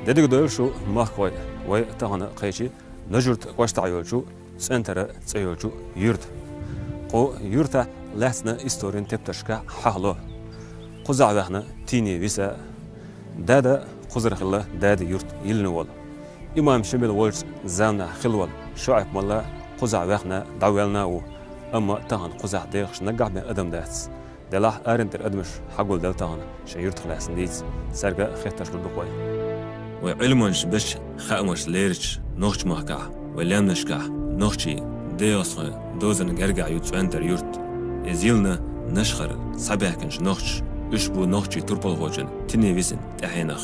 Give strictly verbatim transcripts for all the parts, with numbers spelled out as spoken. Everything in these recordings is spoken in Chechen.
Дедиг дойла шу, махкой, вай тахана кхайчи Нажурт кӀоштахь йолчу ЦӀентара цӀе йолчу юрта. Кху юртахь лаьцна историн тептаршкахь хьахало. Кхузахь ваьхна Тини Виса, дада кхузара хилла, дада юрт йиллина волу. Имам Шемил волчу заманахь хилла волу ШоӀип-молла кхузахь ваьхна дӀавоьллина а ву, амма тахана кхузахь дехаш наггахь бен адам дац. Делахь арендар адамаш хьагулделла тахана шайн юртах лаьцна дийца, цаьрга хеттарш лур ду-кх вай. Вай Ӏилманчаш бечу хаамаш лерича нохчмахкахь, вай лаьмнашкахь, нохчий дегӀастхой дозан гергахь ю ЦӀентар юрт. Иза йиллина нашхара схьабаьхкинчу нохчаша, уьш бу нохчий турпалхочун Тини Висин тӀаьхьенах.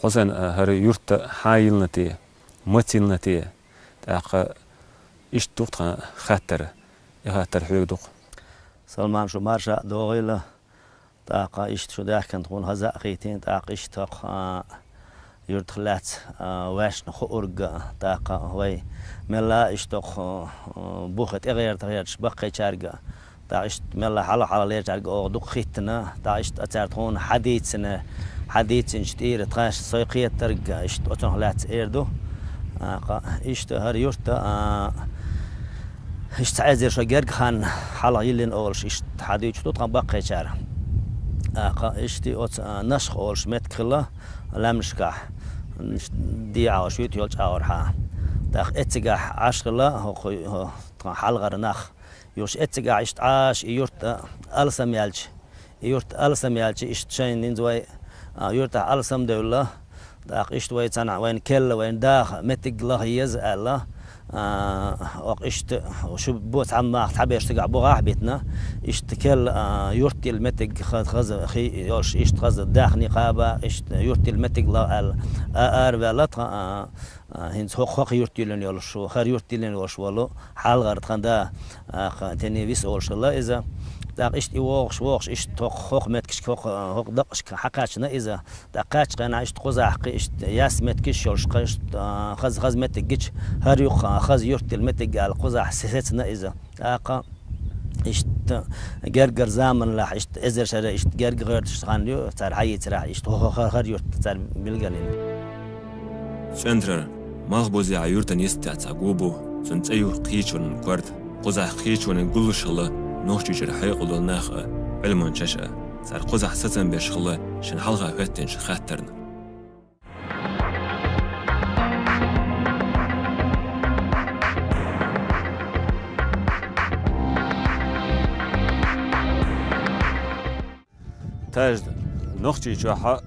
Хьусайн, а, хӀара юрт хьан йиллина те, маца йиллина те, тӀаккха иштта ду-кх тхан хаттар, и хаттар хьоьга ду-кх. Салман, шу марша а догӀийла. ТӀаккха иштта шу даьхкина тхуна хаза а хийтина, тӀаккха иштта хӀокху, а, юртах лаьцна, а, ваьшна хуург а, тӀаккха вай мелла а иштта хӀокху, а, бухе тӀегӀертахь гӀерташ баккхийчаьрга, тӀаккха иштта мелла хьала-хьала лерчаьрга оха дукха хӀиттина, тӀаккха иштта цара тхуна хьадийцина, хьадийцинчу тӀера тхаьш сой кхетарг а, иштта оцунах лаьцна эр ду. ТӀаккха иштта хӀара юрт а, а, Иштта цхьа эзар шо герга хан хьалха йиллина олуш, иштта хьадуьйцуш ду тхан баккхийчара. ТӀаккха иштта оцу, а, Нашха олуш меттиг хилла лаьмнашкахь, дехьа шуьйта йолчу агӀорхьа. ТӀаккха эццигахь Ӏаш хилла хӀокху, хӀо, тхан хьалхара нах. Юхаш эццигахь иштта Ӏаш и юрт, а, алсам яьлча, и юрт алсам яьлча, иштта шайна нинза вай, а, юртахь алсам девлла, тӀаккха иштта вай цхьаьна вайна келла, вайна даха меттиг лаха еза аьлла, а, окх иштта шу бо цхьамма нах цхьаберш цигахь бухахь а битина, иштта келла, а, юрт йилла меттиг ха-, хаза хи йолуш, иштта хаза даьхни кхаба, иштта юрт йилла меттиг лаха аьлла, а, араваьлла тхан, а, А, хӀинца хӀокху, хӀокху юрт йиллина йолуш, хӀара юрт йиллина йолуш волу хьалхара тхан да, а, кха-, Тини Вис олуш хилла иза. ТӀаккха иштта и вогӀуш, вогӀуш, иштта хӀокху, хӀокху меттигашка, хӀокху, хӀокху дакъашка хьакхаьчна иза. ТӀаккха кхаьччахьана иштта кхузахь кхин иштта яс меттигаш йолуш, кхин иштта, а, хаза, хаза меттигаш, хӀара юха хаза юрт йилла меттиг аьлла кхузахь се-, сецна иза. ТӀаккха иштта гергара заманлахь, иштта эзар шара, иштта герга гӀерташ хан ю, цара хьайийцарахь, иштта хӀо-, хӀо-, хӀара юрт цара билгалйина. ЦӀентрара Малхбузехьа юьртан йистехь цхьа гу бу, цуьнан цӀе ю Кхечонан корта. Кхузахь Кхечоне гуллуш хилла Нохчийчуьра хьекъал долу нах а, Ӏилманчаш а. Цара кхузахь сацам беш хилла шайна хьалха хӀоьттинчу хаттарна. Тажда, Нохчийчохьа,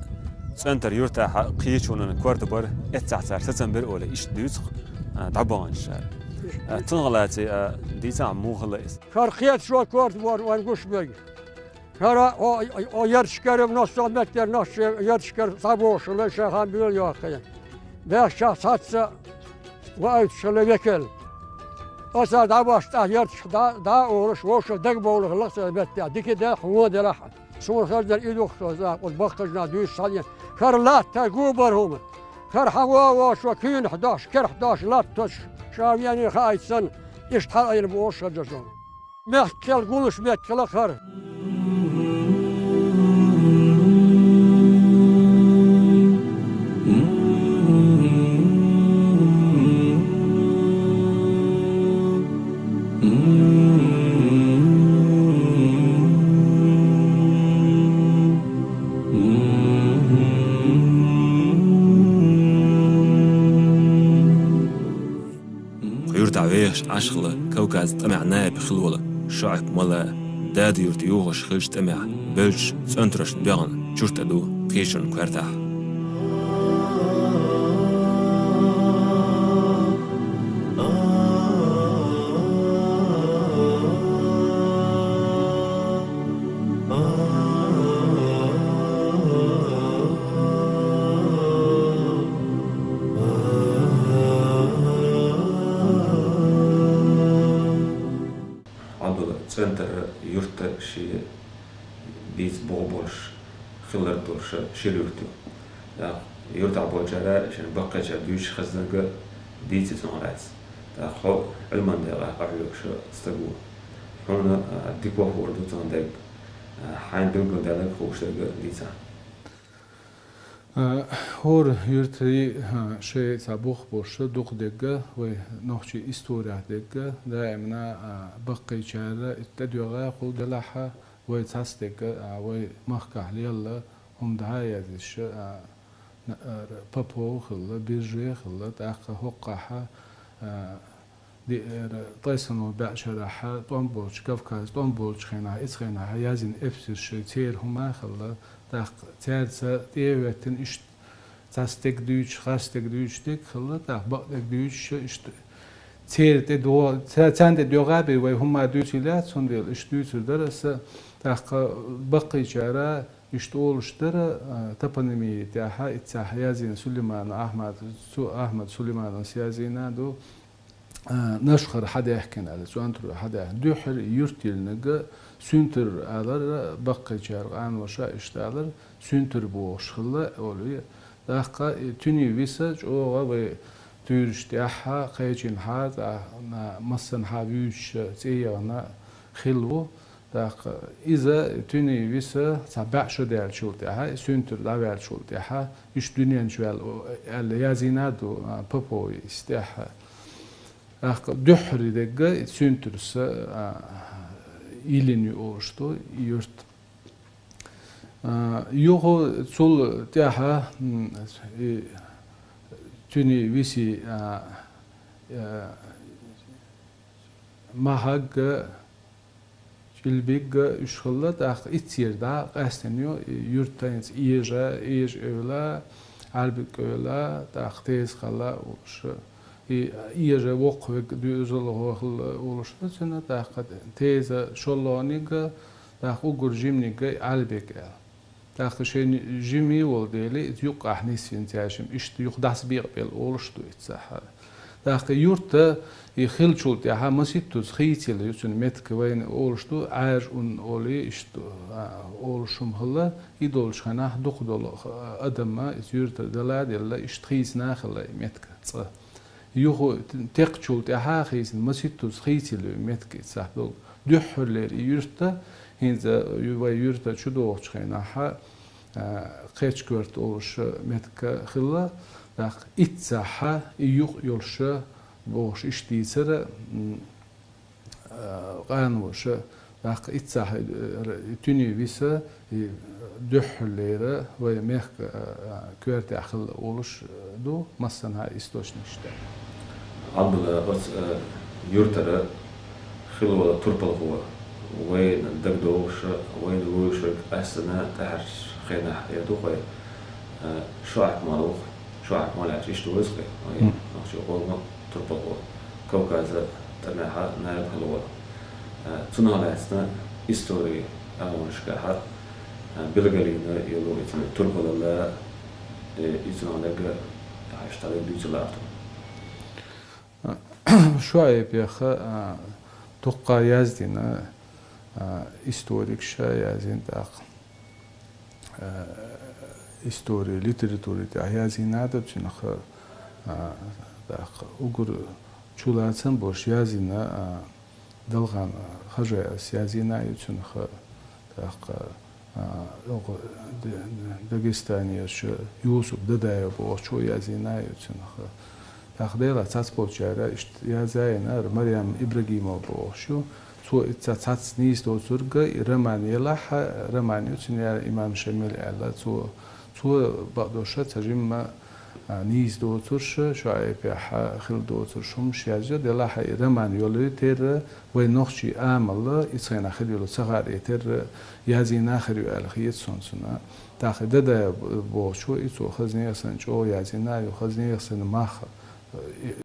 ЦӀентар юьртахьа Кхечонан корта бара, эццахь цара сацам бира олий, иштта дуьйцу-кх, а, дӀабаханчара. А, цунах лаций, а, дийцахь муха хилла иза. ХӀара кхеташо корта бара, вайн гуш берг. ХӀара о, о, о, ярташкара, массо а меттера нах шен ярташкара схьабогӀуш хилла, шайн хан буьйла йоккхий. Баьхчахь цхьацца ваийтуш хилла векал. Оцара дӀабахча тӀаккха ярташка дӀа, дӀа а олуш, вовшах дагабовла хилла церан меттехь, дика делахь а, вон делахь а. Суна хазар и ду-кх, со за, оцу баккхажна дуьйцуш схьаеана. ХӀара латта гу бара хӀума. ХӀара хьан вон а вон шо куьйнахь дохьуш, керахь дохьуш латтош, ша вене хаийта санна, иштта хьалаайина бу оша хазар шуна. Мехкал гуллуш меттиг хилла хӀара. Кху юьртахь вехаш Ӏаш хилла Кавказан тӀамехь наиб хилла волу ШоӀип-молла, Дада-Юрт юхуш хиллачу тӀамехь бевллачу цӀентаршна доьгӀна чурт а ду Кхечонан коьртахь. Хьан долу цӀентар юрт шен бийца боху болуш, хилар долуш шира юрт ю. ТӀаккха юртахь болчара шайн баккхийчара дуьйцуш хезнарг дийци цунах лаьцна. ТӀаккха хьо Ӏилман декъехь къахьоьгуш стаг ву. Хьуна, а, дика вахар ду цунах дерг, а, хьайна билгалдаьлларг хууш дерг дийцахь. А, хӀора юьртара, а, шайн цхьа бух болуш дукха дерг, вай нохчийн исторехь дерг, даимна, а, баккхийчара и тӀедоьгӀна хӀума делахь, вай цхьацца дерг, а, вай махкахь лелла хӀума дӀа а язъеш, а, н-, а, Попов хилла, Биржи хилла, тӀаккха хӀокхахь, а, ди-, эр, ткъесна бӀешерахь, тӀом болчу, Кавказ тӀом болчу хенахь, оцу хенахь язйина эпсарш, церан хӀума хилла, тӀаккха цаьрца тӀе а хӀоьттина, иштта цхьацца дерг дуьйцуш, харц дерг дуьйцуш дерг хилла, тӀаккха бакъдерг дуьйцуш, иштта церан тӀе до-, ца-, царна тӀе доьгӀна бен вай хӀума дуьйцийла, цундела иштта дуьйцур дара аса, тӀаккха баккхийчара иштта олуш дара, а, топонимия тӀехь, иццахь язйина Сулейманов Ахьмад, цу Ахьмад Сулеймановс язйина ду, а, Нашхара хьадаьхкина аьлла, цӀонтарой хьадаьхкина. Дуьххьара юрт йиллинарг Суьнтар алар, баккхийчара къаноша иштта алар, Суьнтар бохуш хилла олий. ТӀаккха и Туьни Виса чӀогӀа вай туьйраш тӀехь, кхечанхьа, тӀаккха массанхьа вуьйцуш цӀе яхана хилла ву. ТӀаккха иза Туьни Виса цхьа бӀе шо даьллачул тӀаьхьа, и Суьнтар дӀаваьллачул тӀаьхьа, иштта дуьнен чу ваьлла, аьлла язйина ду, а, Поповис тӀехь. ТӀаккха дуьххьара дерг и Суьнтарс, а, йиллина ю олуш ду и юрт. А, юха цул тӀаьхьа, м, и Туьни Виси, а, а, Махьагга, Чилбигга уьш хилла, тӀаккха иццера дӀа къаьстина ю и юрт тайнца Эжа, Эжа-Эвла, Ӏаьрбик-Эвла, тӀаккха Теза-Хала олуш. И Эжа воккхаве доьзалхо хилла олуш ду цуьнан, тӀаккха Теза шолгӀаниг, тӀаккха уггар жиманиг Ӏаьрбик аьлла. ТӀаккха шайн жима волу дела, иза юккъехь нисвина цаьршимма, иштта юха дӀасабекъабелла олуш ду иццахь. ТӀаккха юрт и хиллачул тӀаьхьа масийттаза хийцаелла ю цуьнан меттиг, вайна олуш ду, Ӏаьржа-Ӏун олий, иштта, а, олуш хӀума хилла, и долчу хенахь дукха долу, а, адам иза юьртара дала а делла, иштта хийцина а хилла и меттиг цкъа. Юха текхачул тӀаьхьа хийцина, масийттаза хийцаелла ю меттиг иццахь долу. Дуьххьарлера и юрт, хӀинца ю-, вай юьрта чу догӀучу хенахь, а, Кхечкоьрта олуш меттиг хилла, тӀаккха иццахь и юкъ йолуш бохуш иштта дийцира, м, а, къаноша, тӀаккха иццахь, э, Туьни Виса, и дуьххьарлера вай мехка, а, а, коьртехь хилла олуш ду массанхьа источникашкахь. Ӏабдулла, оцу, а, юьртара хилла волу турпалхо, вайна дагадогӀуш, вайна вуьйцург къаьстина тӀаьхьарчу хенахь эр ду-кх вай, а, ШоӀип-молла ву-кх. ШоӀип-молла аьлча иштта ву иза-кх, вай нохчийн къоман турпалхо, Кавказан тӀамехь наиб хилла волу. А, цунах лаьцна историн агӀонашкахь, а, билгалйина йолу и цуьнан турпалалла, э, и цунах дерг, а, иштта дерг дуьйцур лаьа тхуна. ШоӀипех, а, дуккха яздина, а, историкаша яздина тӀаккха. Э, истори, литератури тӀехь язйина а ду цуьнах, а, тӀаккха уггар чулацам болуш язйина, а, Далхан Хажаевс язйина а ю цуьнах, тӀаккха, а, оха Д-, Дагестанерчу Юсуп Дадаев бохучо язйина а ю цуьнах. ТӀаккха делахь цхьацболчара иштта язйина, Марьям Ибрагимова бохуш ю. Цо и ца-, цхьацца нийса доцург и роман елахь, роман ю цуьнан яра «Имам Шамиль» аьлла. Цо, цо бакъдолуш цхьа жимма, а, нийса доцурш, ШоӀипехь хилла доцурш хӀумаш язйо, делахь и роман йолу терра, вай нохчийн амал, и цхьанна хир йолу ца хаьа терра, язйина хир ю аьлла хета суна цунна. ТӀаккха и Дадаев бохучо, и цо хаза нехан санна чӀогӀа язйина а ю, хаза нехан санна мах, и,